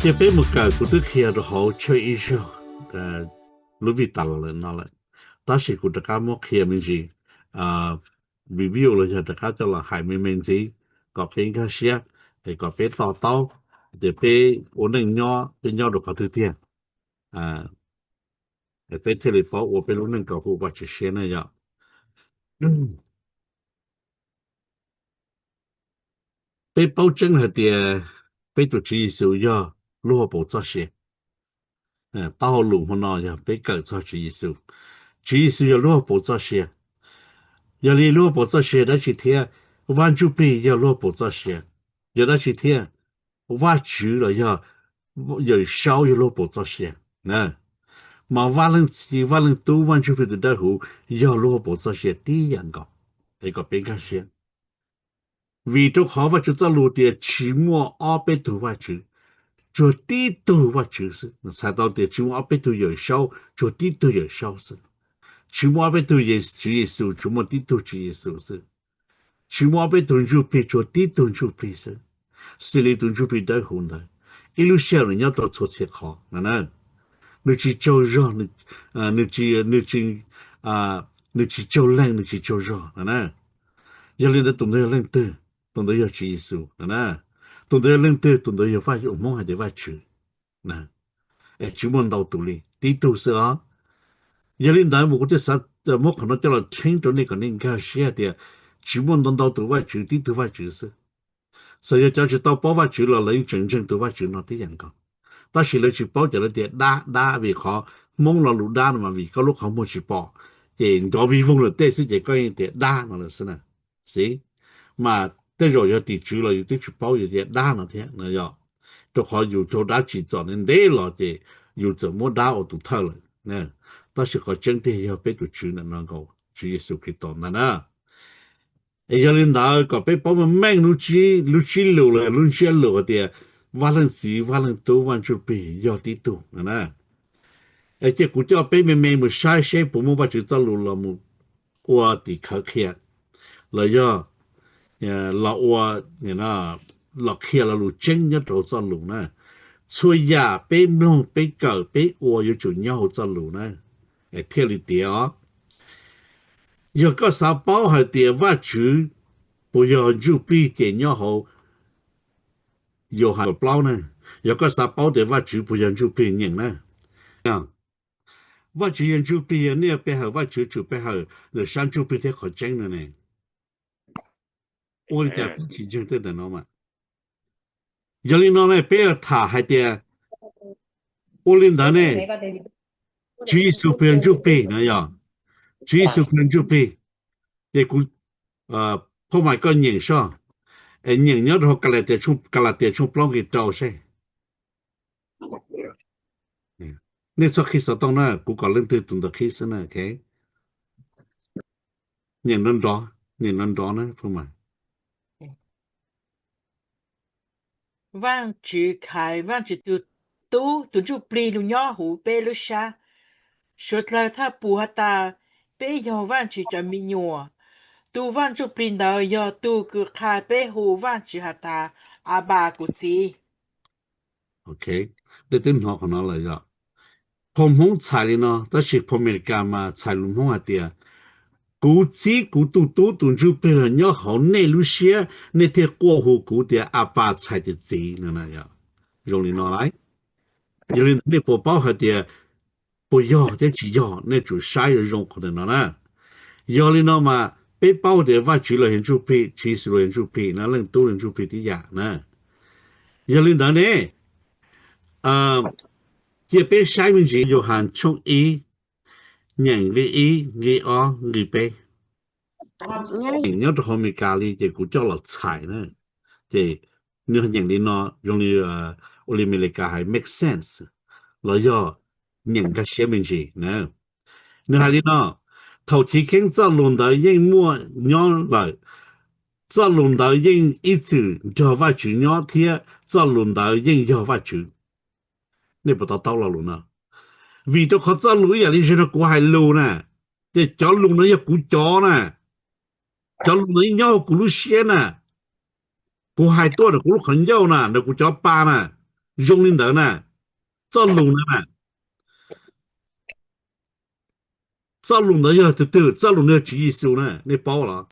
Ces peb mus kawm, kuv twb qhia rau hauv tshooj ib zaug lub vij tas los lawm no lawm, tab sis kuv rov qab muab qhia me ntsis review los yog rov qab coj los hais me me ntxiv kom peb nkag siab, es kom peb to taub tias peb ua neej nyob peb nyob rau qhov twg tiag, peb thiaj li paub ua peb lub neej kom hu Vajtswv siab na yom. Peb paub tseeb hais tias peb tus Tswv Yexus yog lub hauv paus txoj sia. Taub hau lus hmo no yog peb kawm txog Tswv Yexus. Tswv Yexus yog lub hauv paus txoj sia. Yog li lub hauv paus txoj sia dab tsi thiab? Vaj Ntsuj Plig yog lub hauv paus txoj sia. Yog dab tsi thiab? Vajtswv los yog Yawm Saub yog lub hauv paus txoj sia. Mas Vaj Leej Txiv, Vaj Leej Tub, Vaj Ntsuj Plig tus dawb huv yog lub hauv paus txoj sia tib yam nkaus. Es kom peb nkag siab, vim rau qhov Vajtswv txoj lus tias tsis muaj ob peb tug Vajtswv, tsuas tib tug Vajtswv xwb. Txhais tau tias tsis muaj ob peb tug Yawm Saub, tsuas tib tug Yawm Saub xwb. Tsis muaj ob peb tug Tswv Yexus, tsuas muaj tib tug Tswv Yexus xwb. Tsis muaj ob peb tug Ntsuj Plig, tsuas tib tug Ntsuj Plig xwb, xws li tus Ntsuj Plig dawb huv ntawd. Ib lub sij hawm nws nyob rau txhua txhia qhov no na. Nws tsis tsaug zog, nws tsis, nws tsis tsaug leeg, nws tsis tsaug zog no na. Yog li ntawd tus ntawd yog leej twg? Tus ntawd yog Tswv Yexus no na. Tus ntawd yog leej twg? Tus ntawd yog Vaj, Hmoob hais tias Vajtswv. Tsis muaj ntau tus li, tib tug xwb os. Yog li ntawd mas kuv thiaj xav muab qhov no coj los theeb rau nej kom nej nkag siab tias tsis muaj ntau ntau tus Vajtswv, tib tug Vajtswv xwb. Txawm yog cov tsis tau paub Vajtswv los lawv yeej tseem ntseeg tus Vajtswv no tib yam nkaus, tab sis lawv tsis paub ces lawv tias dab dab, vim qhov Hmoob lo lus dab no mas vim koj lub qhov muag tsis pom, ces nrov vij voog lawm tej xwb ces koj yeej tias dab no lawm xwb na. Xij, mas tej zaum yog tim tswv los yus twb tsis paub yus tias dab no thiab no yom, rau qhov yus raug dab tsim txom ntev los ces yus txawm muab dab ua tus thawj lawm. Tab sis qhov tseeb tiag yog peb tus Tswv ntawm no nkaus, Tswv Yexus Khetos ntag na. Es yog li ntawd kom peb paub meej meej lub tsib lus los lub ntsiab lus hais tias Vaj Leej Txiv, Vaj Leej Tub, Vaj Ntsuj Plig yog tib tug no na. Es cia kuv coj peb me me mus saib seb puas muaj Vajtswv txoj lus los mus ua tim khawv qhia, los yog los ua, los qhia lo lus tseeb nyob rau txoj lus na. Txhua yam peb mloog, peb kawm, peb ua yuav tsum nyob hauv txoj lus na, es thiaj li tiav os. Yog koj xav paub hais tias Vajtswv puas yog Ntsuj Plig ces nyob hauv Yauhas kaum plaub na. Yog koj xav paub tias Vajtswv puas yog Ntsuj Plig, nyeem na. Vajtswv yog Ntsuj Plig, yog nej pe hawm Vajtswv tsum pe hawm ntawm sab ntsuj plig thiab qhov tseeb no ne. Ua li cas peb tsis ntseeg tej ntawm no mas? Yog li no ne peb yuav tham hais tias ua li ntawd ne, Tswv Yexus puas yog Ntsuj Plig no yog? Tswv Yexus puas yog Ntsuj Plig? Ces kuv, phauj Maiv, koj nyeem soj, es nyeem nyob rau Kalatias tshooj plaub nqe rau seb. Nej txhob qhib xov tooj na, kuv kom leej twg tus ntawd qhib xwb na. Nyeem nrov nrov, nyeem nrov nrov na phauj Maiv. Vaajtswv khaiv Vaajtswv tug Tub, tug Ntsuj Plig lug nyob huv peb lub sab. Suav dlawg thaj pum has tas peb yog Vaajtswv cov me nyuam. Tug Vaaj Ntsuj Plig ntawd yog tug kws qha peb hu Vaajtswv has tas, Abas, kuv txiv. Ok, nej twb hnov qhov no lawm yom? Phau Hmoob txhais li no, tab sis phau Amelikas mas txhais lus Hmoob hais tias, kuv txib kuv tug Tub tus Ntsuj Plig los nyob hauv nej lub siab, nej thiaj quaj hu kuv tias Apas, txhais tias txiv no. Zoo li no lauj. Yog li ntawd nej puas paub hais tias puas yog thiab tsis yog? Nej tsum saib zoo zoo qhov ntawm no na. Yog li no mas peb paub tias Vajtswv los yog Ntsuj Plig, Tswv Yexus los yog Ntsuj Plig na, Leej Tub los Ntsuj Plig tib yam na. Yog li ntawd ne, cia peb saib me ntsis Yauhas tshooj ib, nyeem nqe ib, nqe ob, nqe peb. Nyeem nyob rau hauv Amelikas li ces kuv coj los txhais na. Ces nws nyeem li no, zoo li ua li Amelikas hais make sense, los yog nyeem nkag siab me ntsis na. Nws hais li no, thaum chiv keeb txoj lus ntawd yeej muaj nyob lawm, txoj lus ntawd yeej ib txwm nrog Vajtswv nyob thiab txoj lus ntawd yeej yog Vajtswv. Nej puas to taub lo lus no? Vim rau qhov txoj lus ib yam li zaum no kuv hais lus na, ces cov lus no yog kuv cov na, cov lus no yeej nyob hauv kuv lub siab na, kuv hais tuaj ntawm kuv lub qhov ncauj na, ntawm kuv cov pa na, Zoo li ntawd na, txoj lus ntawd na, txoj lus ntawd yog tus twg? Txoj lus ntawd yog Tswv Yexus na, nej paub los?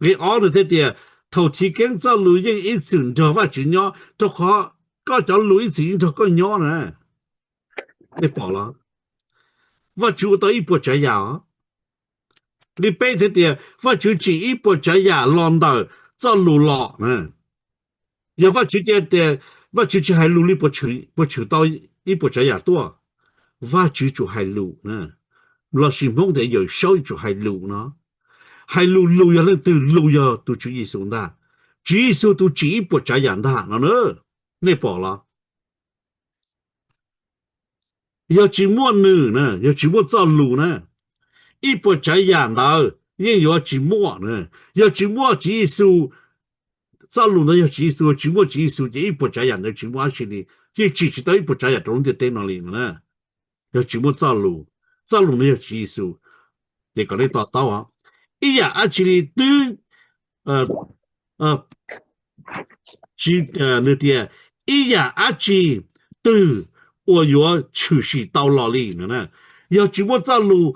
Nqe ob nws thiaj tias, thaum chiv keeb txoj lus yeej ib txwm nrog Vajtswv nyob, rau qhov koj cov lus ib txwm yeej nrog koj nyob na. Nej pom los? Vajtswv ua tau ib puas tsav yam os. Nqe peb thiaj tias Vajtswv tsim ib puas tsav yam los ntawm txoj lus los na. Yog Vajtswv cia tias Vajtswv tsis hais lus li puas tshwm tau ib puas tsav yam tuaj? Vajtswv tsuas hais lus na. Lossis Hmoob tias Yawm Saub tsuas hais lus no. Hais lus, lus yog leej twg? Lus yog tus Tswv Yexus ntag. Tswv Yexus tus tsim ib puas tsav yam ntag no na. Nej pom los? Yog tsis muaj nws na, yog tsis muaj txoj lus na, ib puas tsav yam ntawd yeej yuav tsis muaj na. Yog tsis muaj Tswv Yexus, txoj lus ntawd yog Tswv Yexus, tsis muaj Tswv Yexus ces ib puas tsav yam ntawd tsis muaj dab tsi li, yeej tsim tsis tau ib puas tsav yam rau lub ntiaj teb no li no na. Yog tsis muaj txoj lus, txoj lus ntawd yog Tswv Yexus, ces kom nej to taub os. Ib yam dab tsi li twb, nws tias, ib yam dab tsi twg uas yuav tshwm sim tau los li no na. Yog tsis muaj txoj lus,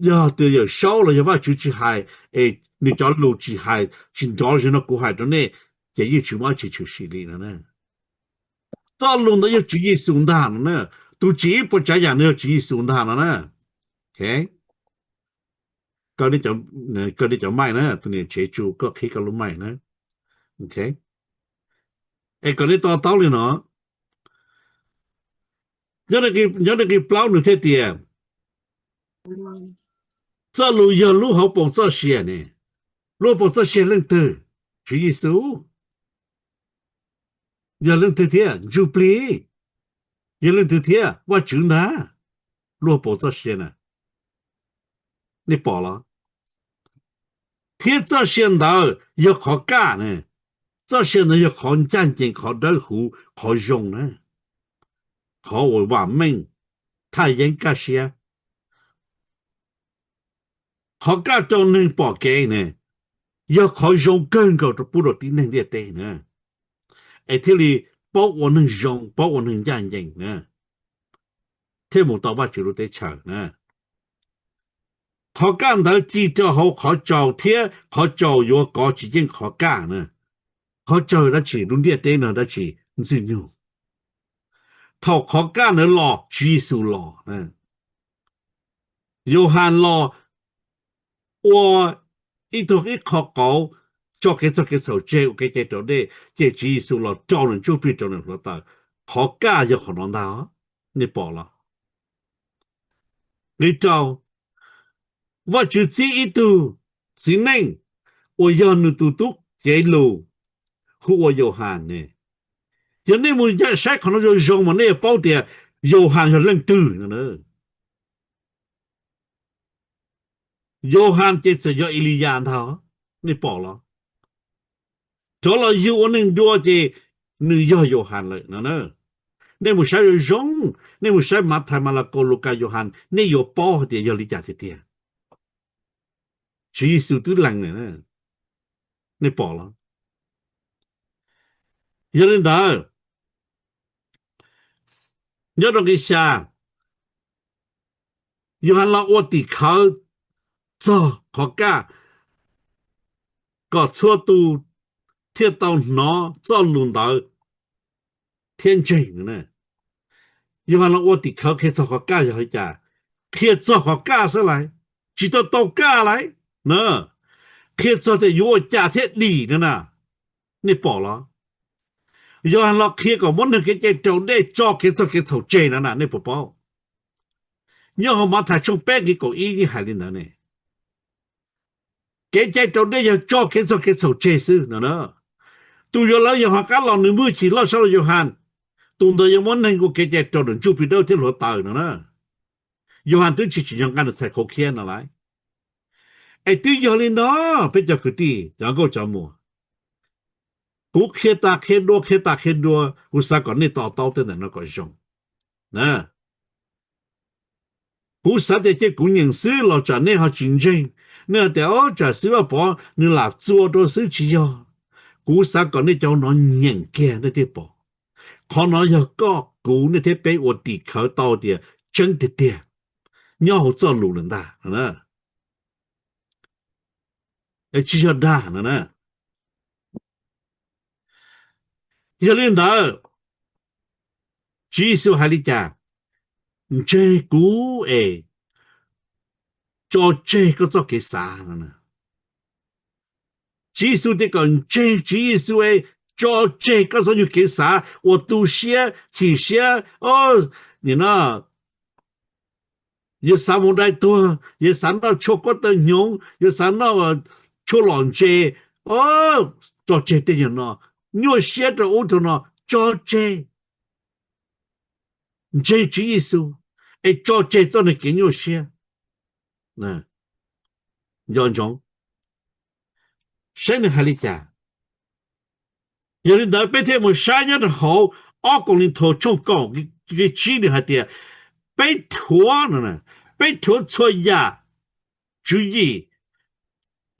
yog tus Yawm Saub los yog Vajtswv tsis hais, es nws cov lus tsis hais, tsis nrov li no kuv hais rau nej, ces yeej tsis muaj dab tsi tshwm sim li no na. Txoj lus ntawd yog Tswv Yexus ntag no na. Tus tsim ib puas tsav yam no yog Tswv Yexus ntag no na. Koj, koj li cov maij na, tus niam tsev tsu koj qhib koj lub maij na. Es kom nej to taub li no. Nyob li nqe plaub nws thiaj tias, txoj lus yog lub hauv paus txoj sia ne. Lub hauv paus txoj sia leej twg? Tswv Yexus. Yog leej twg thiab? Ntsuj plig. Yog leej twg thiab? Vajtswv ntag. Lub hauv paus txoj sia na, nej pom los? Thiab txoj sia ntawd yog qhov kaj ne. Txoj sia ntawd yog qhov ncaj ncees, qhov dawb huv, qhov zoo na, qhov uas vam meej, thaj yeeb kaj siab. Qhov kaj rau neeg pom kev ne, yog qhov zoo kawg nkaus rau pub rau tib neeg ntiaj teb na, es thiaj li paub ua neeg zoo, paub ua neeg ncaj ncees na, thiaj mus tau Vajtswv lub teb chaws na. Qhov kaj ntawd ci rau hauv qhov tsaus thiab qhov tsaus yuav kov tsis yeej qhov kaj na. Qhov tsaus dab tsi? Lub ntiaj teb no dab tsi? Ntxwg nyoog. Thaum qhov kaj ntawd los, Tswv Yexus los. Yauhas los ua ib tug ib qho qauv, tso kev txog kev txhaum tseg, ua kev cai raus dej, ces Tswv Yexus los rau nws ntsuj plig rau nws hluav taws. Qhov kaj yog qhov no ntag, nej pom los? Nqe rau, Vajtswv txib ib tug txiv neej uas yog nws tus tub cev lus, hu ua Yauhas ne. Yog nej mus saib qhov no zoo zoo mas nej yuav paub tias Yauhas yog leej twg no. Yauhas ces txawm yog Eliyas ntag, nej pom los? Rov los yug ua neeg dua ces nws yog Yauhas lawm no na. Nej mus saib zoo zoo, nej mus saib Mathais, Malakaus, Lukas, Yauhas, nej yuav paub hais tias yog li cas tiag tiag. Tswv Yexus twb lees lawm, nej pom los? Yog li ntawd, nyob rau nqe xya, Yauhas los ua tim khawv txog qhov kaj, kom txhua tus thiaj tau hnov txoj lus ntawd thiab ntseeg. Yauhas los ua tim khawv qhia txog qhov kaj yog li cas? Qhia txog qhov kaj xwb lauj, tsis tau tau kaj lauj na. Qhia txog tias yuav ua cas thiaj dim no na, nej pom los? Yauhas los qhia kom muab neeg kev cai raus dej tso kev txog kev txhaum tseg no na, nej puas paub? Nyob hauv Mathais tshooj peb nqe kaum ib yeej hais li ntawd ne. Kev cai raus dej yog tso kev txog kev txhaum tseg xwb no na. Tus yuav lawv Yauhas qab los nws muaj chim loj sab los Yauhas, tus ntawd yuav muab neeg ua kev cai raus nws ntsuj plig dawb thiab hluav taws no na. Yauhas twb tsis tsim nyog nqa nws txhais khau khiab no lauj. Es twb yog li no, peb cov kwv tij cov nkauj cov muam, kuv qhia tas qhia dua, qhia tas qhia dua, kuv xav kom nej to taub tej ntawm no kom zoo. Kuv xav tias cia kuv nyeem xwb los tsam nej ho tsis ntseeg, nej ho tias, o, tsam xib hwb Vaj Pov nws lam txua rau xwb, tsis yog. Kuv xav kom nej cov no nyeem kiag nej thiaj pom. Qhov no yog koj kuv nej thiab peb ua tim khawv tau tias tseeb tiag tiag nyob hauv txoj lus lawm ntag. Tsis yog dag no na. Yog li ntawd, Tswv Yexus hais li cas? Ntseeg kuv es tso tseg koj txoj kev xav no. Tswv Yexus tias kom ntseeg Tswv Yexus es tso tseg koj txoj nyuag kev xav uas tu siab chim siab, nim no yuav xav mus dai tuag, yuav xav noj tshuaj kuab taw hnyuv, yuav xav noj tshuaj lom ntse, tso tseg tej yam no, nyuaj siab rau ub rau no, tso tseg. Ntseeg Tswv Yexus es tso tseg txoj niag kev nyuaj siab. Nco ntsoov saib nws hais li cas. Yog li ntawd peb thiaj mus saib nyob rau hauv ob Kauleethaus tshooj kaum nqe tsib nws hais tias, peb rhuav, peb rhuav txhua yam tswv yim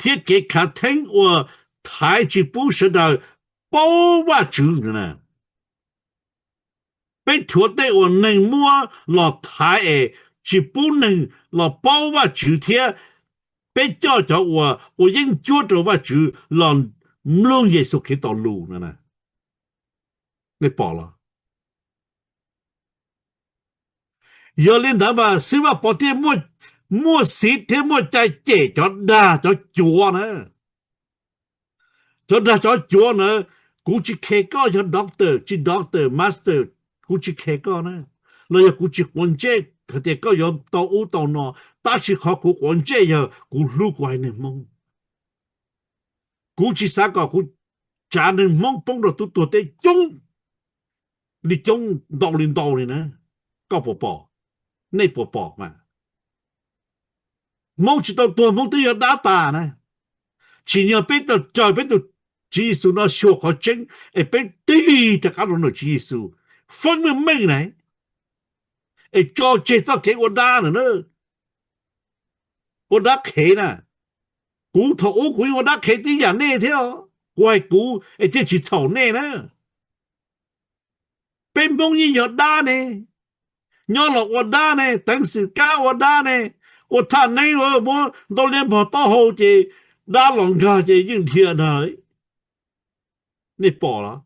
thiab kev khav theeb uas thaiv tsis pub sawv daws paub Vajtswv. Peb rhuav tej uas neeg muab los thaiv es tsis pub neeg los paub Vajtswv thiab peb coj cov uas ua yeeb ncuab rau Vajtswv los mloog Yexus Khetos lus no. Nej pom los? Yog li ntawd mas Xib Vaj Pov thiaj muaj xiv thiab muaj cai cem cov dag cov cuav na. Cov dag cov cuav na, kuv tsis khe koj yog doctor tsis doctor, master, kuv tsis khe koj na, los yog kuv tsis quav ntsej hais tias koj yuav tau ub tau no, tab sis qhov kuv quav ntsej yog kuv hlub kuv haiv neeg Hmoob. Kuv tsis xav kom kuv tsav neeg Hmoob poob rau tub tuag teb coob li coob ntau li ntau li na. Koj puas pom? Nej puas pom mas? Hmoob tsis tau tuag, Hmoob twb yog dab tas na. Tsim nyog peb tau raws peb tus Tswv Yexus no xyuas qhov tseeb es peb tig rov qab rau ntawm Tswv Yexus, feeb meej meej na, es tso tseg txoj kev ua dab na, ua dab qhev na. Kuv thaum ub kuv yeej ua dab qhev tib yam nej thiab, kuv hais kuv es thiaj tsis txhaum nej na. Peb Hmoob yeej yog dab ne, nyob los ua dab ne, teev xwm kab ua dab ne, ua thaj neeb muab ntau liab npog taub hau ces dab los nkag ces yeej dhia ntag. Nej pom los?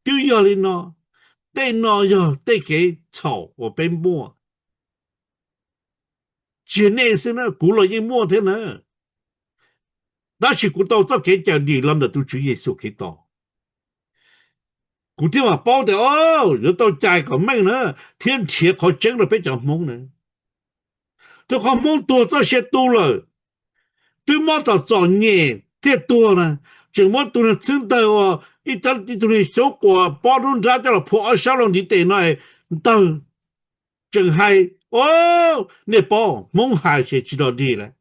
Twb yog li no, tej no yog tej kev txhaum uas peb muaj. Tsis yog nej xwb na, kuv los yeej muaj thiab na. Tab sis kuv tau txoj kev cawm dim los ntawm tus Tswv Yexus Khetos, kuv thiaj mam paub tias yuav tau cais kom meej na, thiab nrhiav qhov tseeb rau peb cov Hmoob na. Rau qhov Hmoob tuag txoj sia tu lawm, twb mob txom txom nyem thiaj tuag na, tseem muab tus niag txheeb ntawg uas ib tug niag xyoob quas pob nruab nrab coj los phua ob sab loo ntiv tes no ntawg, tseem hais, o, nej paub Hmoob hais ces tsis rog dig lawm.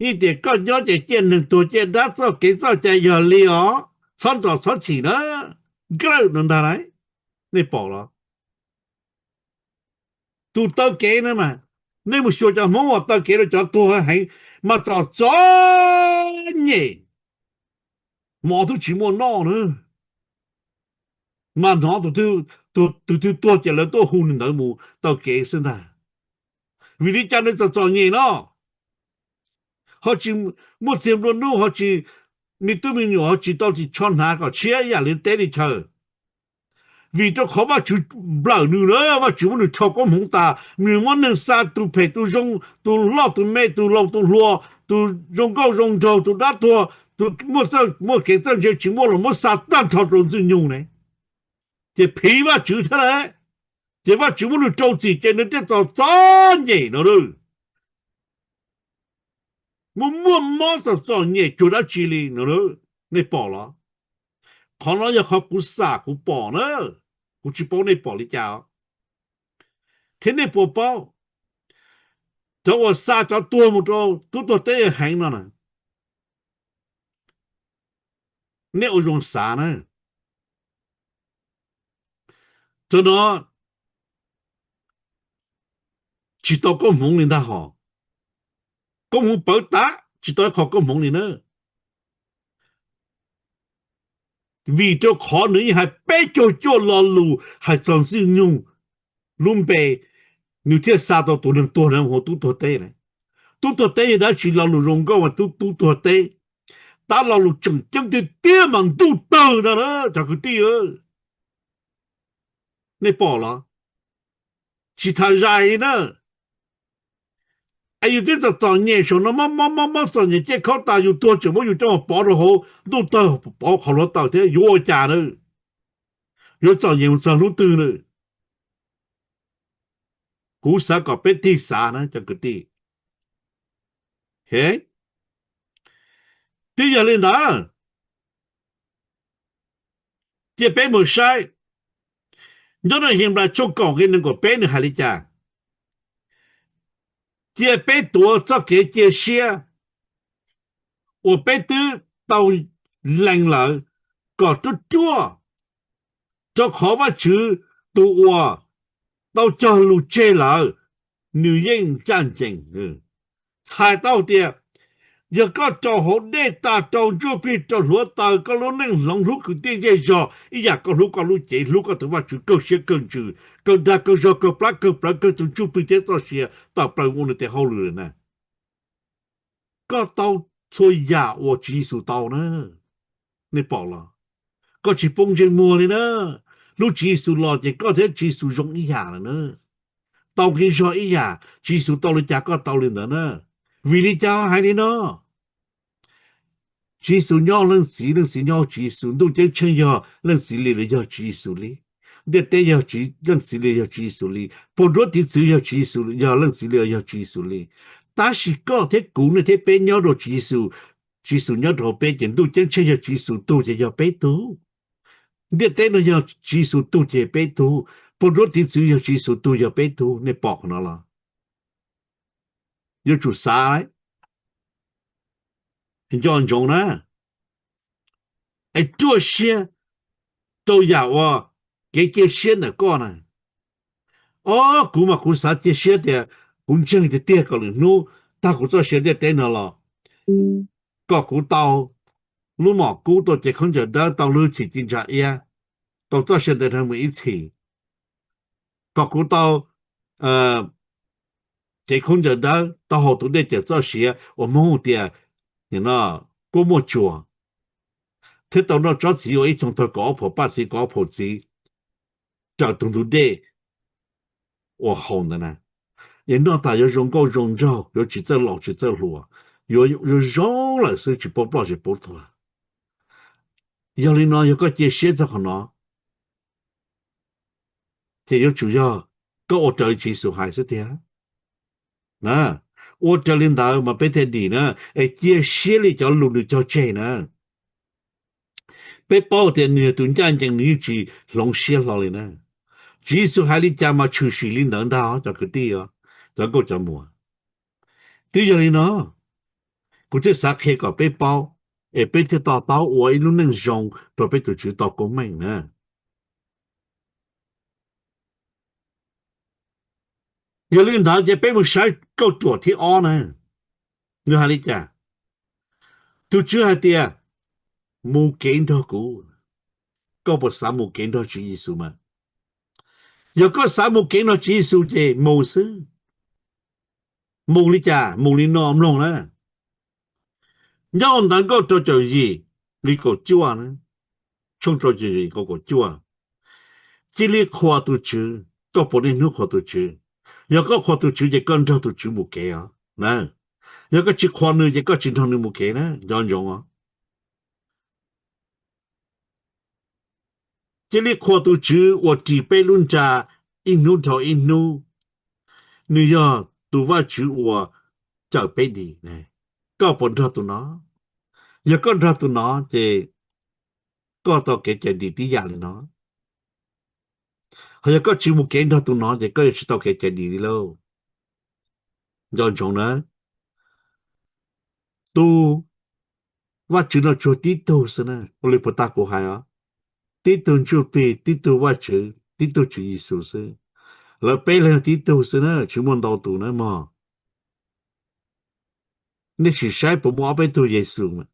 Yeej tias koj nyob ces ciaj neeg tuag ciaj dab, txoj kev txoj cai yog li os, txhob nrog txhob chim na, nklawj no ntag lauj. Nej pom los? Tus taw kev na mas, nej mus xyuas cov Hmoob uas taw kev rau cov tuag heev mas txom txom nyem, mov twb tsis muaj noj na, mas hnov tus twg tuag ces lawv tuaj hu nws ntawd mus taw kev xwb ntag. Vim li cas nws txom txom nyem no? Ho tsis muaj txiag nplua nuj, ho tsis, me tub me nyuam ho tsis tau tsis tshua hnav kom tshiab ib yam li teb li chaw. Vim rau qhov Vajtswv nplawm nws na, Vajtswv muab nws rho koob hmoov tas, nws muab neeg xa tus phem tus zoo, tus loj tus me, tus laus tus hluas, tus zoo nkauj zoo nraug, tus dab tuag, tus muaj kev txawj ntse tsis muaj los muab xa tag nrho rau Ntxwg Nyoog ne. Ces phiv Vajtswv thiab lauj. Ces Vajtswv muab nws rau txim ces nws thiaj txom txom nyem no lauj. Muaj muaj mob txom txom nyem cuag dab tsi li no lauj. Nej pom los? Qhov no yog qhov kuv xam kuv pom na, kuv tsis paub nej pom li cas. Thiab nej puas paub, cov uas xa cov tuag mus rau tub tuag teb heev no na, nej ua zoo xav na. Cov no tsis tau koob hmoov li ntag hos. Koob hmoov pawv tas, tsis tau ib qho koob hmoov li na. vim rau qhov nws yeej hais peb caug cuaj lo lus hais txog Ntxwg Nyoog lub npe, nws thiaj xa tau tus neeg tuag na mus hu tub tuag teb na. Tub tuag teb yog dab tsi? Lo lus zoo nkauj mas tub, tub tuag teb. Tab lo lus tseem ceeb tiag tiag mas ntuj tawg ntag na cov kwv tij. Nej pom los? Tsis tas zais na, es yus twb txom txom nyem saum no, mob mob mob mob txom nyem, cej khaub tas, yus tuag tseem muab yus coj mus pov rau hauv ntuj tawg, pov qhov hluav taws thiab, yuav ua cas na? Yuav txom nyem mus txog hnub twg na? Kuv xav kom peb tig xav na cov kwv tij. He, twb yog li ntawd, cia peb mus saib nyob rau Henplais tshooj kaum nqe nees nkaum peb nws hais li cas. Cia peb tuav txoj kev cia siab uas peb twb tau lees lawm kom ruaj ruaj, rau qhov Vajtswv tus uas tau cog lus tseg lawm, nws yeej ncaj ncees. Txhais tau tias yog koj rau hauv dej tag, rau ntsuj plig, rau hluav taws, koj lub neej hloov hlub kwv tij zej zog ib yam koj hlub koj lub cev, hlub koj tus Vajtswv, kawg siab kawg ntsws, kawg dag kawg zog, kawg plab kawg plawv, kawg tus ntsuj plig thiab txoj sia tawm plaws ua nws tes hauj lwm lawm na, koj tau txhua yam uas Tswv Yexus tau na. Nej pom los? Koj tsis poob ntsej muag li na. Hnub Tswv Yexus los ces koj thiab Tswv Yexus zoo ib yam lawm na. Tau nqi zog ib yam, Tswv Yexus tau li cas koj tau li ntawd na. Vim li cas ho hais li no? Tswv Yexus nyob Leej Txiv, Leej Txiv nyob Tswv Yexus, ntuj ceeb tsheej yog Leej Txiv li los yog Tswv Yexus li, ntiaj teb yog Leej Txiv li yog Tswv Yexus li, puas nruab tiv txwv yog Tswv Yexus, yog Leej Txiv li los yog Tswv Yexus li. Tab sis koj thiab kuv, nej thiab peb nyob rau Tswv Yexus, Tswv Yexus nyob rau peb ces ntuj ceeb tsheej yog Tswv Yexus tug ces yog peb tug. Ntiaj teb no yog Tswv Yexus tug ces peb tug. Puas nruab tiv txwv yog Tswv Yexus tug yog peb tug. Nej pom qhov no los? Yuav tsum xav nco ntsoov na, es ruaj siab rau yam uas kev cia siab ntawm koj na. Ob, kuv mas kuv xav cia siab tias kuv ntseeg tiag tiag kom lwm hnub tag kuv txoj sia ntiaj teb no los kom kuv tau lub mom kub, tau cev khaub ncaws dawb, tau lub txim ci ntsa iab, tau txoj sia ntev dhawv mus ib txhis, kom kuv tau cev khaub ncaws dawb, tau haus tus dej cawm txoj sia uas Hmoob hu tias kuab muaj tsuas, thiab tau noj tsob txiv ua ib thooj thaug kaum ob phaum paj txiv kaum ob phaum txiv raws tus ntug dej uas haus ntawd na. Es noj tas yuav zoo nkauj zoo nraug, yuav tsis txawj laus tsis txawj hluas, yuav zoo zoo lawm xwb, tsis paub ploj tsis paub tuag. Yog li no yog koj cia siab txog qhov no ces yuav tsum yog koj ua raws li Tswv Yexus hais xwb tiag. Ua raws li ntawd mas peb thiaj dim na, es cia siab li cov lus nws cog tseg na. Peb paub tias nws yog tus ncaj ncees, nws yeej tsis hloov siab hlo li na. Tswv Yexus hais li cas mas tshwm sim li ntawd ntag cov kwv tij, cov nkauj cov muam. Twb yog li no, kuv thiaj xav qhia kom peb paub, es peb thiaj to taub ua ib lub neej zoo rau peb tus Tswv tau koob meej na. Yog li ntawd ces peb mus saib kauj ruam thib ob na, nws hais li cas? Tus Tswv hais tias, mus kev nrog kuv. Koj puas xav mus kev nrog Tswv Yexus mas? Yog koj xav mus kev nrog Tswv Yexus ces mus xwb. Mus li cas? Mus li no mloog na. Nyob hauv ntawv Nkauj rau caum yim nqe kaum cuaj na, tshooj rau caum yim nqe kaum cuaj. Cia li qhuas tus Tswv, koj puas niaj hnub qhuas tus Tswv? Yog koj qhuas tus Tswv ces koj nrog tus Tswv mus kev os na. Yog koj tsis qhuas nws ces koj tsis nrog nws mus kev na, nco ntsoov os. Cia li qhuas tus Tswv uas ris peb lub nra ib hnub dhau ib hnub. Nws yog tus Vajtswv uas cawm peb dim. Koj puas nrog tus no? Yog koj nrog tus no ces koj tau kev cawm dim tib yam li no. Ho yog koj tsis mus kev nrog tus no ces koj yuav tsis tau kev cawm dim li lauj. Nco ntsoov na, tus Vajtswv no tsuas tib tug xwb na, ua li puag ta kuv hais os. Tib tug ntsuj plig, tib tug Vajtswv, tib tug Tswv Yexus xwb. Lawv peb leeg tib tug xwb na, tsis muaj ntau tus na mog. Nej sim saib puas muaj ob peb tug Yexus mas.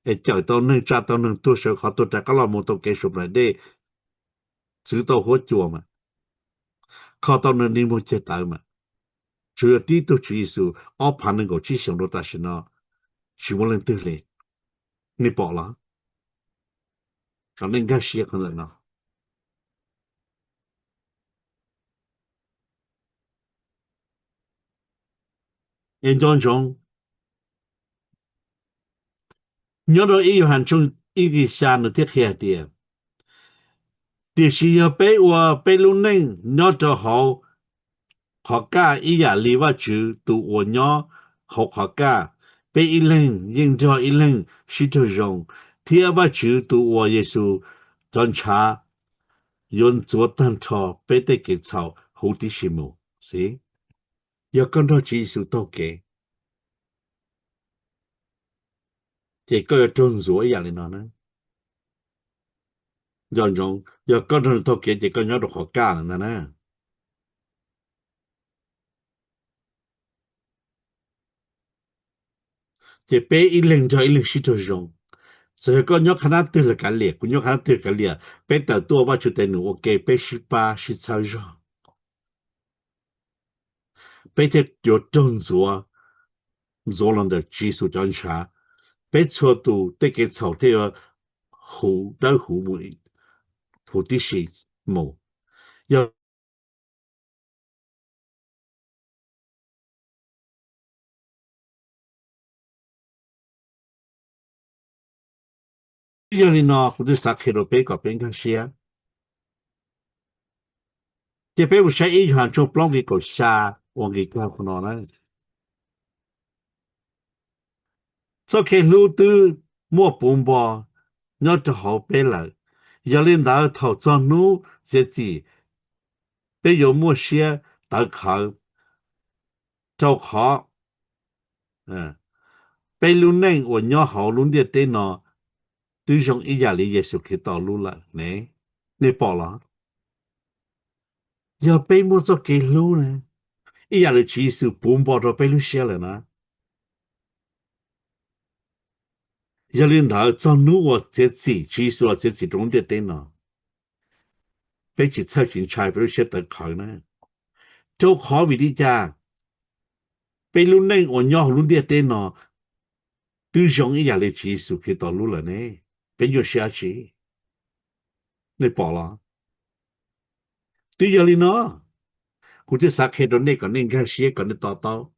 es cawm tau neeg, tsa tau neeg tuag, sawv qhov tuag, rov qab los mus tau kev suav nplaim dej, txwv tau huab cua mas, kho tau neeg dig muag ceg tawv mas, tsuas yog tib tug Tswv Yexus ob phav nees nkaum tsib xyoos rau tam sim no tsis muaj leej twg li. Nej pom los? Kom nej nkag siab qhov ntawm no. Es nco ntsoov, nyob rau ib Yauhas tshooj ib nqe xya nws thiaj qhia hais tias, tiam sis yog peb ua peb lub neej nyob rau hauv qhov kaj ib yam li Vajtswv tus uas nyob hauv qhov kaj, peb ib leeg yeej nrog ib leeg sib raug zoo, thiab Vajtswv tus uas Yexus cov ntshav yuav ntxuav tag nrho peb tej kev txhaum huv tib si mus. Xib, yog koj nrog Tswv Yexus taug kev, ces koj yuav raug ntxuav ib yam li no na. Nco ntsoov, yog koj nrog nws taug kev ces koj nyob rau qhov kaj lawm ntag na. Ces peb ib leeg nrog ib leeg sib raug zoo. Txawm yog koj nyob qhab nab twg los kav liam, kuv nyob qhab nab twg kav liam, peb tawm tuaj Vajtswv tes num ua ke, peb sib pab sib txhawb zog, peb thiaj yuav raug ntxuav, ntxuav los ntawm Tswv Yexus cov ntshav. Peb txhua tus tej kev txhaum thiaj yuav huv dawb huv mus huv tib si mus. Yog yog li no kuv twb xav qhia rau peb kom peb nkag siab. Ces peb mus saib ib Yauhas tshooj plaub nqe kaum xya uas nqe kag qhov no na. Txoj kev hlub twb muaj puv npo nyob rau hauv peb lawm, yog li ntawd thaum txog hnub txiav txim peb yuav muaj siab tawv qhawv, rau qhov peb lub neej uas nyob hauv lub ntiaj teb no twb zoo ib yam li Yexus Khetos lub lawm ne. Nej pom los? Yog peb muaj txoj kev hlub na, ib yam li Tswv Yexus puv npo rau peb lub siab lawm na. Yog li ntawd txog hnub uas txiav txim, Tswv Yexus txiav txim rau lub ntiaj teb no, peb tsis txhawj tsis ntshai, peb lub siab tawv qhawv na. Rau qhov vim li cas? Peb lub neej uas nyob hauv lub ntiaj teb no twb zoo ib yam li Tswv Yexus Khetos lub lawm ne. Peb nyuaj siab dab tsi? Nej pom los? Twb yog li no, kuv thiaj xav qhia rau nej kom nej nkag siab, kom nej to taub.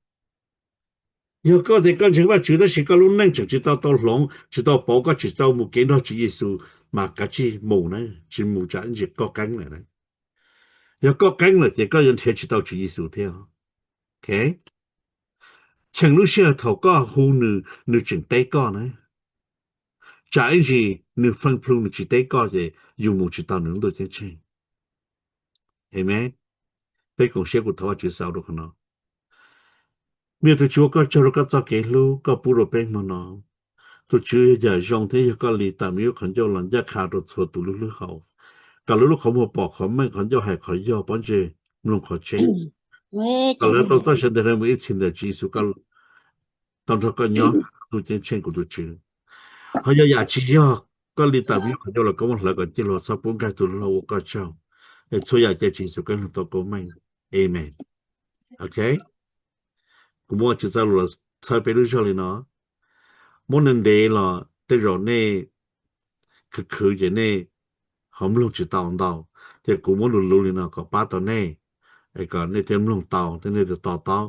Yog koj tias koj ntseeg Vajtswv tab sis koj lub neej tseem tsis tau tau hloov, tsis tau pauv, koj tsis tau mus kev nrog Tswv Yexus, mas kav tsij mus na, tsis mus tsam ib ntsis koj qeeb lawm na. Yog koj qeeb lawm ces koj yuav nrhiav tsis tau Tswv Yexus thiab. Cheem lub sij hawm thaum koj hu nws, nws tseem teb koj na. Tsam ib ntsis nws feej plhu nws tsis teb koj ces yus mus tsis tau nws lub ntuj ceeb tsheej. Amen. Peb koom siab kuv thov Vajtswv xaus rau qhov no. Me tus Tswv, ua koj tsaug rau koj txoj kev hlub koj pub rau peb hmo no. Tus Tswv, yam zoo thiab yog koj li tawm me lub qhov ncauj los ncaj qha rau txhua tus lub hlwb hau, kom lawv lub qhov muag pom qhov meej, qhov ncauj hais qhov yog, pob ntseg mloog qhov tseeb, kom lawv tau txoj saw ntawd mus ib txhis ntawm Tswv Yexus, tau nrog koj nyob, tus ceeb tsheej kuv tus Tswv. Ho yog yam tsis yog koj li tawm me lub qhov ncauj los koj muab hlawv kom ciaj luag, txhob pub nkag tus hlub ua koj tsaug. Es txhua yam cia Tswv Yexus Khetos tau koob meej. Amen. Ok. Kuv muab Vajtswv txoj lus los txhawb peb lub zog li no. Muab ntev ntev los tej zaum nej khwv khwv ces nej ho mloog tsis tau ntau, ces kuv muab lus luv li no kom pab tau nej, es kom nej thiaj mloog tau thiab nej thiaj to taub.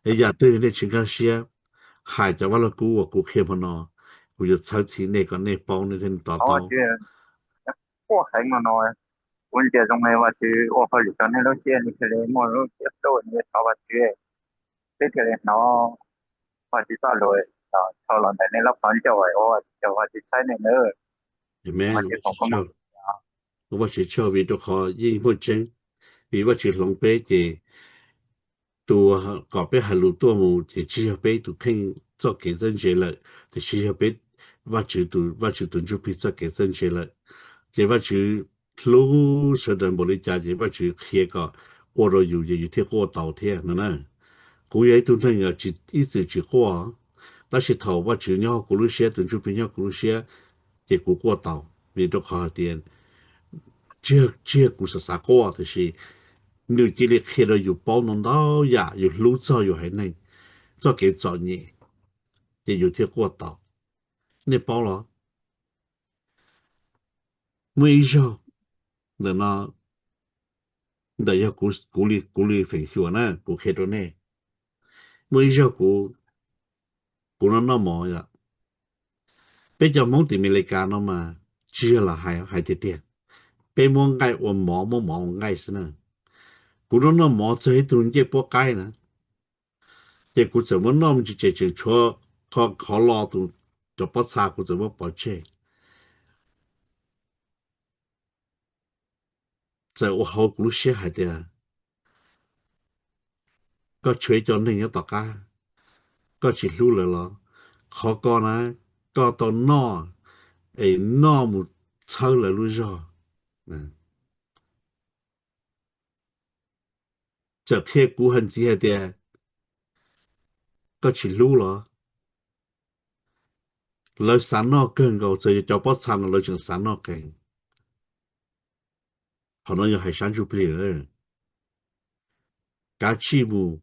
Es yam twg nej tsis nkag siab, hais cov vaj lug kub uas kuv qhia hmo no, kuv yuav txhawb txhim nej kom nej paub nej thiaj to taub. Quaj heev no no, kuv ntsia zoo li Vajtswv ua hauj lwm rau nej lub siab, nej thiaj li muaj lub siab hlub, nej thov Vajtswv, peb thiaj li hnov Vajtswv txoj lus tshau los ntawm nej lub qhov ncauj ua Vajtswv tsaug, Vajtswv saib nej nawb. Vajtswv tsaug, vim rau qhov yeej muaj tseeb, vim Vajtswv hloov peb ces tus kom peb hais lus tuaj mus ces tsis yog peb tus kheej txoj kev txawj ntse lawm, tiam sis yog peb Vajtswv tus, Vajtswv tus Ntsuj Plig txoj kev txawj ntse lawm. Ces Vajtswv hlub sawv daws npaum li cas ces Vajtswv qhia kom ua rau yus ces yus thiaj quaj tau thiab no na. Kuv yog ib tug neeg ib txwm tsis quaj, Tab sis thaum Vajtswv nyob hauv kuv lub siab, tus Ntsuj Plig nyob kuv lub siab, ces kuv quaj tau, vim rau qhov hais tias tsis yog, tsis yog kuv xav xav quaj, tiam sis nws cia li qhia rau yus paub ntau ntau yam, yus hlub txog yus haiv neeg txoj kev txom nyem, ces yus thiaj quaj tau. Nej paub los? Muaj ib zaug, ntawm no, ntawm yog kuv, kuv li, kuv li feem xyuam na, kuv qhia rau nej. Muaj ib zaug kuv, kuv noj noj mov yom. Peb cov Hmoob tim Amelikas no mas tsis yog lam hais, hais tiag tiag, peb muab nqaij ua mov, muab mov ua nqaij xwb na. Kuv noj noj mov txog ib tug ncej puab qaib na, ces kuv txawm muab noj me ntsis ces tseem tshuav qhov, qhov lo tus, cov pob txha kuv txawm muab pov tseg. Txawm ua hauv kuv lub siab hais tias, koj tshuav ib co neeg nyob tom qab, koj tsis hlub lawv los? Qhov ko na, koj tau noj es noj mus txhawb lawv lub zog. Txawm qhia kuv hais ntxiv hais tias, koj tsis hlub los? Lawv xav noj kawg nkaus, txawm yog cov pob txha no lawv tseem xav noj qees. Qhov no yog hais sab ntsuj plig lawm. Kav tsij mus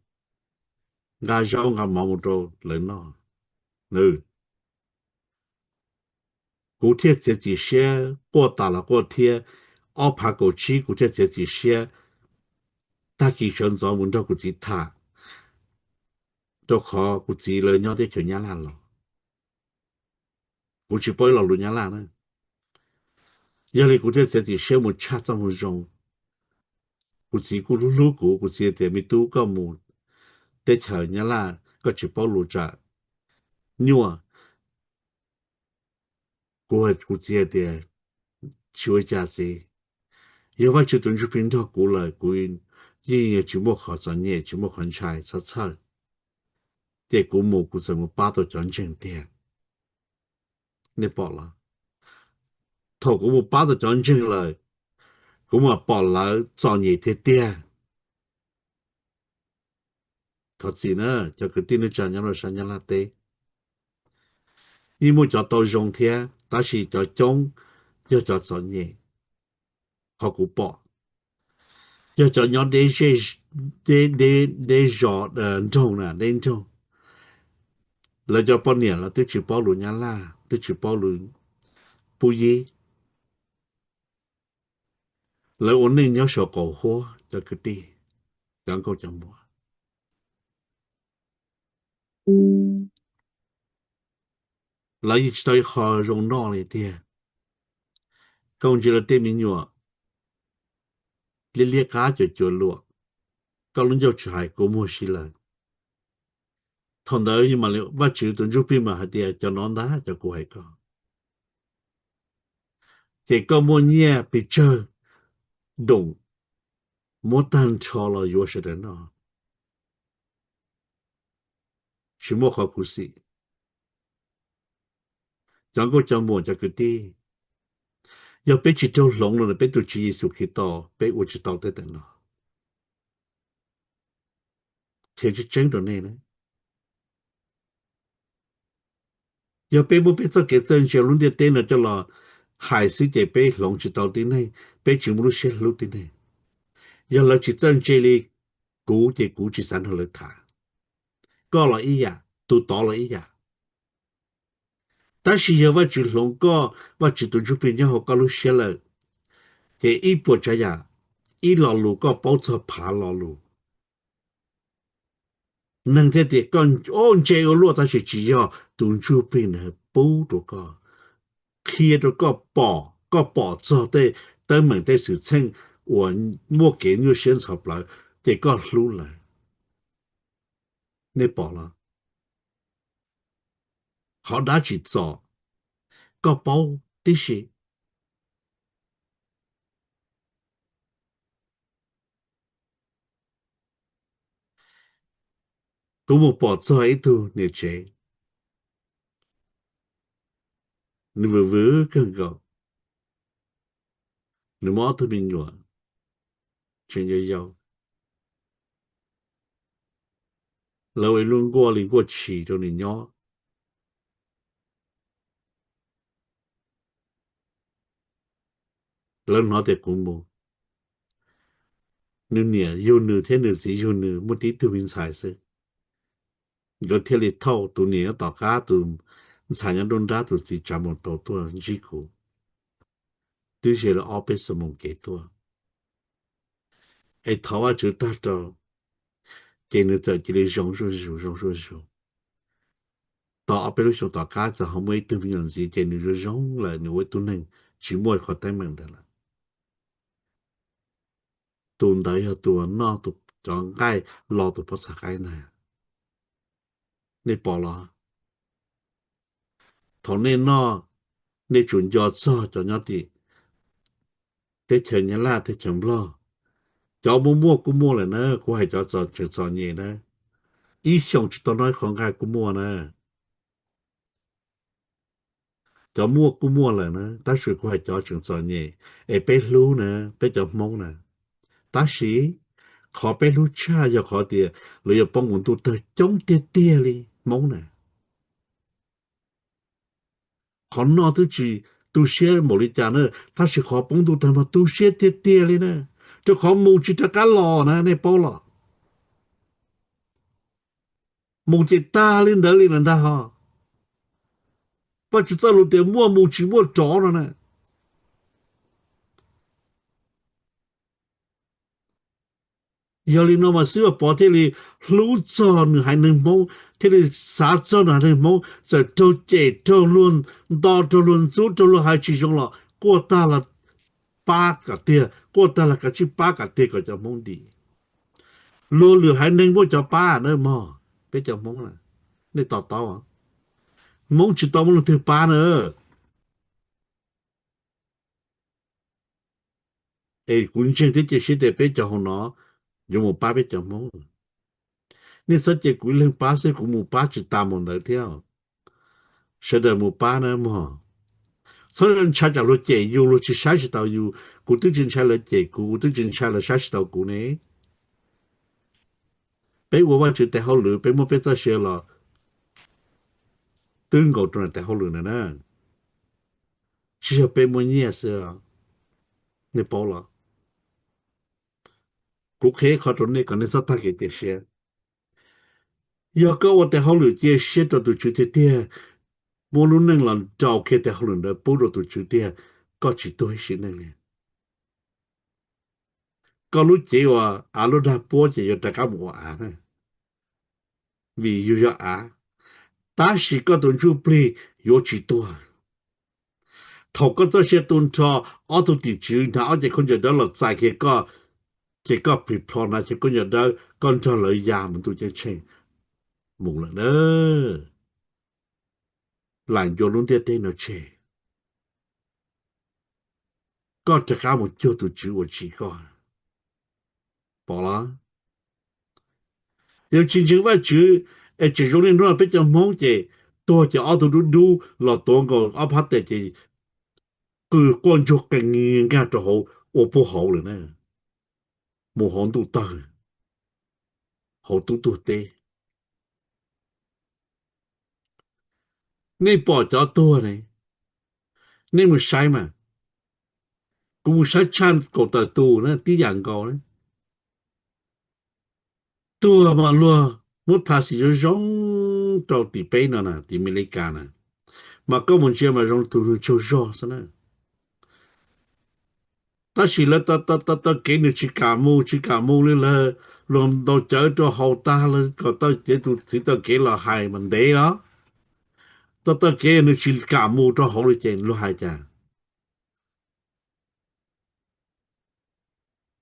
nqa zaub nqa mov mus rau lawv noj. Kuv thiaj txiav txim siab, quaj tas los quaj thiab, ob phav kaum tsib kuv thiaj txiav txim siab, tag kis sawv ntxov mus nrog kuv txiv tham, rau qhov kuv txiv lawv nyob teb chaws Nyab Laj los. Kuv tsis paub ib lo lus Nyab Laj na. Yog li kuv thiaj txiav txim siab mus tshaj txoj moo zoo. Kuv txiv kuj hlub hlub kuv, kuv txiv tias, me tub, koj mus teb chaws Nyab Laj koj tsis paub lus tsam nyuaj. Kuv, kuv txiv hais tias, tsis ua cas txiv, yog Vajtswv tus Ntsuj Plig nrog kuv lawm kuv yeej tsis muaj qhov txom nyem, tsis muaj qhov ntshai, txhob txhawj. Ces kuv mus kuv txawm mus pab tau cov ntseeg tiag. Nej pom los? Thaum kuv mus pab tau cov ntseeg lawm, kuv mam pom lawv txom nyem tiag tiag. Thov txim na cov kwv tij neej tsa nyob rau sab Nyab Laj teb. Yeej muaj cov tau zoo thiab, tab sis cov coob yog cov txom nyem. Qhov kuv pom, yog cov nyob deb zej, deb, deb, deb zos, nroog na, deb nroog. Lawv cov poj niam los twb tsis paub lus Nyab Laj, twb tsis paub lus Pub Yib. Lawv ua neej nyob saum qaum huab cov kwv tij, cov nkauj cov muam. Lawv yeej tsis tau ib qho zoo noj li tiag. Koj ntsia lawv tej me nyuam liab liab qab cuag cua luam, koj lub ncauj tsis hais kua muag si lawm. Thaum ntawd Vajtswv tus Ntsuj Plig mas hais tias, cov no ntag cov kuv hais koj. Ces koj muaj nyiaj pes tsawg, doom, muab tag nrho los yuav sawv daws noj, tsis muaj qhov khuv xim. Cov nkauj cov muam cov kwv tij, yog peb tsis raug hloov los peb tus Tswv Yexus Khetos peb ua tsis tau tej teem no. Qhia tseeb tseeb rau nej na, yog peb muab peb txoj kev txawj ntse lub ntiaj teb no coj los hais xwb ces peb hloov tsis tau tib neeg, peb tsis muaj lub siab hlub tib neeg. Yog lawv tsis txawj ntse li kuv ces kuv tsis xav nrog lawv tham. Koj los ib yam, tus tod los ib yam. Tab sis yog Vajtswv hloov koj, Vajtswv tus Ntsuj Plig nyob hauv koj lub siab lawm, ces ib puas tsav yam, ib lo lus koj paub txog phav lo lus. Neeg thiaj tias koj ntse ua luaj, tab sis tsis yog, tus Ntsuj Plig ntawd pub rau koj, qhia rau koj pom, koj pom txog tej teeb meem tej xwm txheej uas muaj kev nyuaj siab ntxhov plawv, ces koj hlub lawv. Nej pom los? Qhov dab tsi txom, koj paub tib si. Kuv mus pom txog ib tug niam tsev, nws vwm vwm kawg nkaus, nws muaj ob tug me nyuam tseem yau yau. Lawv ua ib lub nkuaj li nkuaj tshis rau nws nyob, lawv hnov tias kuv mus. Nws niam yug nws thiab nws txiv yug nws muaj tib tug me ntxhais xwb. Nkawd thiaj li thauj tus niam nyob tom qab, tus ntxhais nyob nruab nrab, tus txiv tsav mus tau tuaj ntsib kuv. Twb ze lawm ob peb xuab moos kev tuaj, es thov Vajtswv tag rau, ces nws txawm cia li zoo zuj zus, zoo zuj zus. Tau ob peb lub xyoo tom qab txawm ho muaj ib tug me nyuam ntxiv, ces nws zoo zoo lawm, nws ua ib tug neeg tsis muaj qhov teeb meem ntawd lawm. Tus ntawd yog tus uas noj cov nqaij lo tus pob txha qaib ntag. Nej pom los? Thaum nej noj, nej tsum nco txog cov nyob tim teb chaws Nyab Laj, teb chaws Nplog. Cov muaj muaj kuj muaj lawm na, kuv hais cov tseem txom nyem na, ib xyoos tsis tau noj ib qho nqaij kuj muaj na. Cov muaj kuj muaj lawm na, tab sis kuv hais cov tseem txom nyem es peb hlub na, peb cov Hmoob na. Tab sis qhov peb hlub tshaj yog qhov tias lawv yuav poob mus ntuj tawg coob tiag tiag li Hmoob na. Qhov noj twb tsis tu siab npaum li cas na, tab sis qhov poob ntuj tawg mas tu siab tiag tiag li na, rau qhov mus tsis rov qab los na, nej paub los? Mus ces tag li ntawd li lawm ntag ho. Paj tsis txawj lus tias muaj mus tsis muaj rov no na. Yog li no mas xib hwb Vaj Pov thiaj li hlub txog nws haiv neeg Hmoob, thiaj li xav txog nws haiv neeg Hmoob, txawm raug cem, raug luag nto, raug luag ntxub, raug luag hais tsis zoo los quaj tag los pab kom tiag, quaj tag los kav tsij pab kom tiag kom cov Hmoob dim. Luag lwm haiv neeg muaj cov pab na mog, peb cov Hmoob na, nej to taub, Hmoob tsis tau muaj leej twg pab na. Es kuv ntseeg thiab cia siab tias peb cov hauv no yuav mus pab peb cov Hmoob. Nej txhob cia kuv ib leeg pab xwb, kuv mus pab tsis tas mus ntawd thiab. Sawv daws mus pab na mog. Txhob ntshai tsam luag cem yus, luag tsis saib tsis taus yus. Kuv twb tsis ntshai lawv cem kuv, kuv twb tsis ntshai lawv saib tsis taus kuv ne. Peb ua Vajtswv tes hauj lwm, peb muab peb txoj sia los twb nkaus rau tes hauj lwm ntawd na. Tsis yog peb muaj nyiaj xwb, nej paub los? Kuv qhia ib qho rau nej kom nej txhob tag kev cia siab. Yog koj ua tes hauj lwm cia siab rau tus Tswv tiag tiag, muab lub neej los rau kiag tes hauj lwm ntawd pub rau tus Tswv tiag, koj tsis tuag ib sim neej li. Koj lub cev uas av lub dag puab ces yuav rov qab mus ua av na, vim yus yog av. Tab sis koj tus ntsuj plig yuav tsis tuag. Thaum koj txoj sia tu nrho, ob tug tim tswv hnav ob ce khaub ncaws dawb los txais kiag koj, ces koj plig plho hnav ce khaub ncaws dawb, koj nrog lawv ya mus ntuj ceeb tsheej mus lawm na. Lam ncua lub ntiaj teb no tseg, koj rov qab mus cuag tus Tswv uas tsim koj. Pom los? Yog tsis ntseeg Vajtswv, es tseem zoo li hnub no peb cov Hmoob ces tuag ces ob tug dub dub los tuav nkaus ob phab tes ces qw quaj ntsuag qees nkag rau hauv, ua puag hauv lawm na, mus hauv ntuj tawg, hauv tub tuag teb. Nej pom cov tuag ne, nej mus saib mas. Kuv mus saib tshaj kaum tawm tus na, tib yam nkaus na. Tuag mas luag muab tha xim zoo zoo rau tim peb no na, tim Amelikas na, mas koj mus ntsia mas zoo tus neeg tsaug zog xwb na. Tab sis lawv taw taw kev nws tsis kam mus, tsis kam mus li, lawv luag ntaus cawv rau haus tag lawm kom taw kev, tus txiv taw kev los hais mas ntev los. Taw taw kev nws tsis kam mus rau hauv li ces luag hais cas?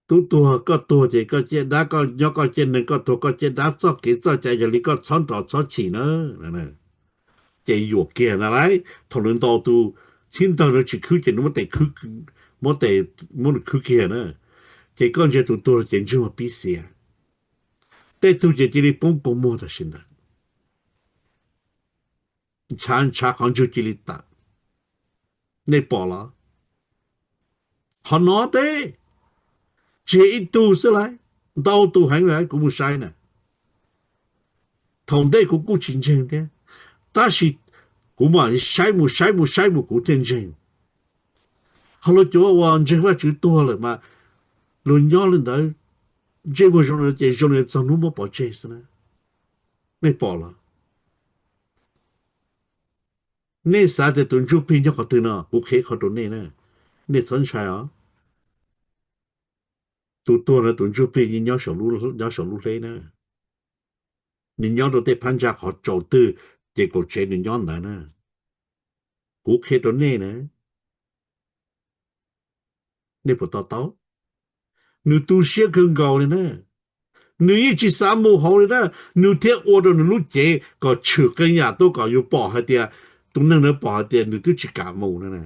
Tub tuag, koj tuag ces koj ciaj dab, koj nyob koj ciaj neeg, koj tuag koj ciaj dab, txoj kev txoj cai yog li, koj txhob nrov txhob chim na. Ces yuam kiag na lauj, thaum nws ntaus tus txhib ntawg no tsis khwb ces nws muab tes khwb, muab tes, muab nws khwb kiag na. Ces koj ntsia tus tuag ces ntsej muag pib xiav, tej tug ces cia li poob kua muag tam sim ntawd, ntshav ntshav qhov ntswg cia li tawm. Nej pom los? Qhov no teb tsis yog ib tug xwb lauj, ntau tus heev lawm kuv mus saib na. Thaum ntej kuv kuj tsis ntseeg thiab, tab sis kuv mam saib mus saib mus saib mus kuv thiaj ntseeg. Ho luag cov uas ntseeg Vajtswv tuag lawm mas luag nyob li ntawd, ntsej muag zoo li ces zoo li txog hnub muab pov tseg xwb na. Nej pom los? Nej xav tias tus ntsuj plig nyob qhov twg no, kuv qhia qhov rau nej na, nej txhob ntshai os. Tus tuag no tus ntsuj plig yeej nyob saum lub, nyob saum lub hleb na. Nws nyob rau tej phab ntsa qhov tsaus twg, ces kaum tsev nws nyob ntawd na. Kuv qhia rau nej na, nej puas to taub? Nws tu siab kawg nkaus li na. Nws yeej tsis xav mus hauv li na, nws thiaj ua rau nws lub cev kom tshwm qee yam tuaj kom yus pom hais tias, tus neeg ntawd pom hais tias nws twb tsis kam mus no na.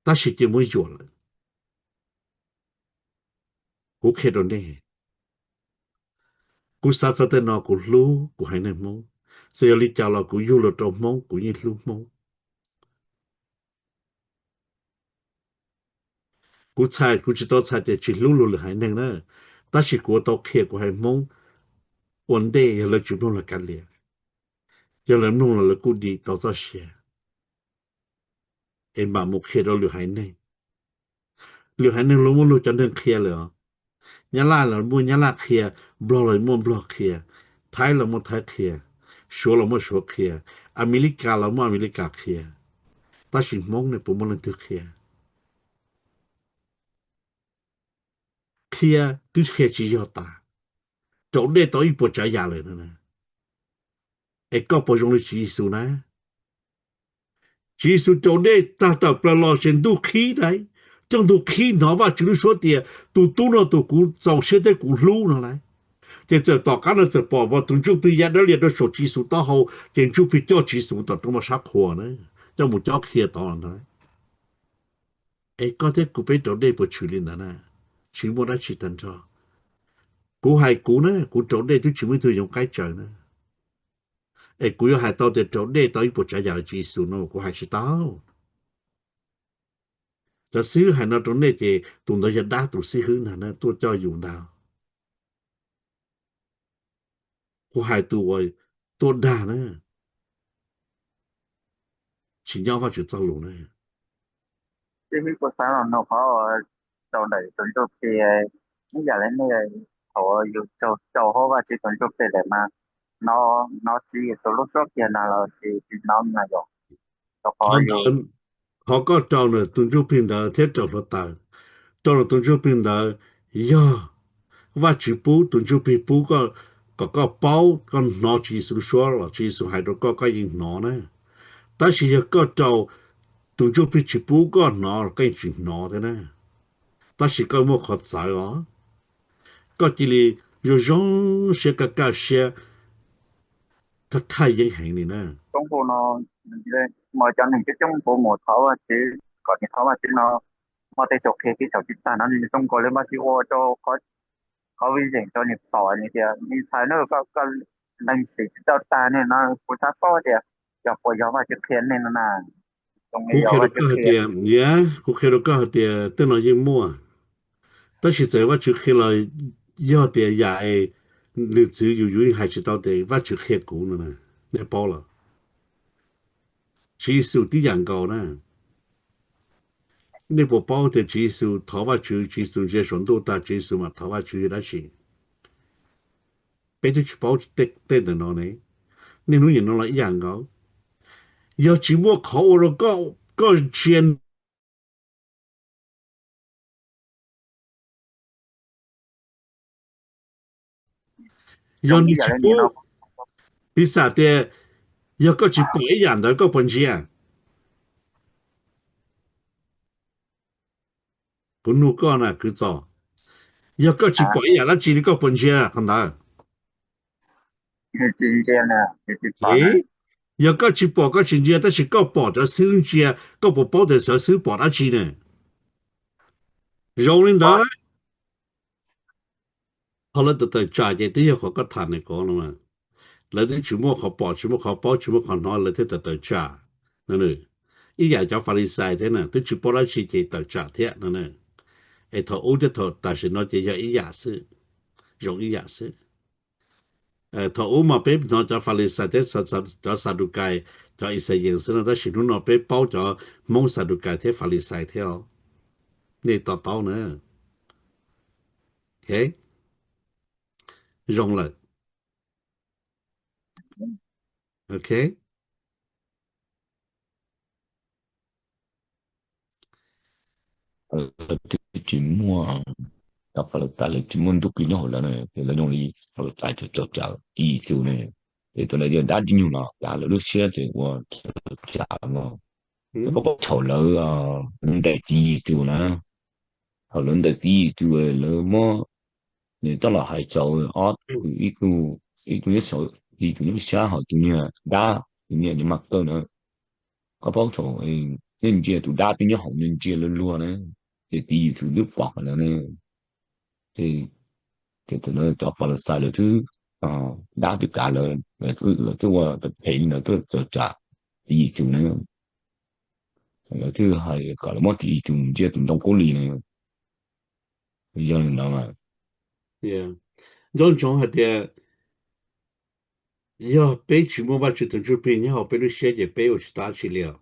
Tab sis ces muab yuam lawm. Kuv qhia rau nej, kuv xav txog tej no kuv hlub kuv haiv neeg Hmoob. Txawm yog li cas los kuv yug los rau Hmoob, kuv yeej hlub Hmoob. Kuv txhais, kuv tsis tau txhais tias tsis hlub luag lwm haiv neeg na, tab sis kuv ua tau qhia kuv haiv Hmoob ua ntej, yog lawv tsis mloog los kav liam, yog lawv mloog los lawv kuj dim tau txoj sia, es mam mus qhia rau lwm haiv neeg. Lwm haiv neeg luag muaj luag cov neeg qhia lawm os. Nyab Laj los muaj Nyab Laj qhia, Nplog los muaj Nplog qhia, Thaib los muaj Thaib qhia, Suav los muaj Suav qhia, Amelikas los muaj Amelikas qhia. Tab sis Hmoob ne puas muaj leej twg qhia? Qhia twb qhia tsis yog tas, raus dej tau ib puas tsav yam lawm no. Es koj puas zoo li Tswv Yexus na? Tswv Yexus raus dej tag tawm plaws los ces ntuj qhib lauj, coj ntuj qhib hnov Vajtswv lub suab tias tus tub no tus kuv txaus siab thiab kuv hlub no lauj. Ces txawm tom qab no txawm pom tus ntsuj plig ya dawb lias rau saum Tswv Yexus taub hau, ces ntsuj plig coj Tswv Yexus tom roob vaj sab qhua na, coj mus cob qhia tod ntag. Es koj thiab kuv peb raus dej puas tshwm li ntawd na? Tsis muaj dab tsi tag nrho. Kuv hais kuv na, kuv raus dej twb tsis muaj ib tug yoov qaib tsaws na. Es kuv yuav hais tau tias raus dej tau ib puas tsav yam li Tswv Yexus no, kuv hais tsis tau. Cov xib hwb hais no rau nej ces tus ntawd yog dab tus xib hwb ntag na, tuaj coj yus ntag. Kuv hais tus uas tuaj dag na, tsis nyob Vajtswv txoj lus na. Xib hwb kuj xav los nug qhov rau ntawm tus ntsuj plig, ib yam li nej thaum yus raug rau hauv Vajtswv tus ntsuj plig lawm mas hnov, hnov Tswv Yexus lub suab kiag no los tsis, tsis hnov na yom? Qhov ntawd, qhov koj raug ntawm tus ntsuj plig ntawd thiab raug hluav taws, raug ntawm tus ntsuj plig ntawd yog Vajtswv pub, tus ntsuj plig pub koj, kom koj paub, koj hnov Tswv Yexus lub suab los Tswv Yexus hais rau koj, koj yeej hnov na. Tab sis yog koj raug tus ntsuj plig tsis pub koj hnov los koj yeej tsis hnov thiab na. Tab sis koj muaj qhov txawv os, koj cia li zoo zoo siab, kaj kaj siab, thaj thaj yeeb heev li na. Coob npaum no, muaj cov neeg coob coob npaum mus thov Vajtswv, kom nws thov Vajtswv no, muaj tej tug qhia kev txhaum tsis tag no nws zoo nkaus li Vajtswv ua rau qhov, qhov vij zeem rau nws pom nws tias nws ntxhais na, koj, koj lees txim tsis tau tag ne no, kuv xav paub tias yog puas yog Vajtswv qhia nej no na. Kuv qhia rau koj hais tias, yam kuv qhia rau koj hais tias tej no yeej muaj, tab sis txawm Vajtswv qhia los yog tias yam es lwm txwv yus, yus yeej hais tsis tau tias Vajtswv qhia kuv no na. Nej paub los? Tswv Yexus tib yam nkaus na. Nej puas paub tias Tswv Yexus thov Vajtswv, Tswv Yexus ntsia saum ntuj tag Tswv Yexus mam thov Vajtswv yog dab tsi? Peb twb tsis paub tej ntawm no ne. Niaj hnub nim no los ib yam nkaus. Yog tsis muaj qhov ua rau koj, koj ntsia, yog nws tsis pub, piv xam tias yog koj tsis pom ib yam ntawd koj puas ntsia? Kuv nug koj na kwv Txos, yog koj tsis pom ib yam dab tsi li koj puas ntsia qhov ntawd? Yog koj tsis pom koj tsis ntsia, tab sis koj pom cov xib hwb ntsia, koj puas paub tias cov xib hwb pom dab tsi ne? Zoo li ntawd, ho lawv tawm tawm tsam ces twb yog qhov koj tham ntawm ko no mas, lawv twb tsis muaj qhov pom, tsis muaj qhov paub, tsis muaj qhov hnov, lawv thiaj tawm tawm tsam no. Ib yam cov Falixais thiab na, twb tsis paub dab tsi ces tawm tsam thiab no. Es thaum ub thiab thaum tam sim no ces yog ib yam xwb, zoo ib yam xwb. Thaum ub mas peb hnov cov Falixais thiab cov Xadukais, cov Ixayees xwb no, tab sis hnub no peb paub cov Hmoob Xadukais thiab Falixais thiab os. Nej to taub na. Ok, zoo lawm. Ok. Lawv twb tsis muaj, cov Falixais lawv tsis muaj ntuj plig nyob hauv lawv na, ces lawv zoo li Falixais txawm txawm tsam Tswv Yexus ne, ces thaum lawv yog dab tib nyug los kav lawv lub siab ces ua txawm tsam no. Ces koj paub thaum lawv ntes Tswv Yexus na, thaum lawv ntes Tswv Yexus lawv muab nws coj los hais rau ob tug, ib tug, ib tug nyob saum, ib tug nyob sab, ho tus niag dab, tus niag nws mas kawj na. Koj paub thaum nej ntsia tus dab twb nyob hauv, nej ntsia luag luag na, ces Tswv Yexus twb pom lawm ne. Ces thaum no cov Falixais lawv twb, dab twb kav lawv, lawv twb ua phem li ntawd, twb txawm tsam Tswv Yexus na. Lawv twb hais kom lawv muab Tswv Yexus ntsia tus ntoo khaub lig na. Yog li ntawd mas, nco ntsoov hais tias yog peb tsis muaj Vajtswv tus Ntsuj Plig nyob hauv peb lub siab ces peb ua tsis tau dab tsi li os.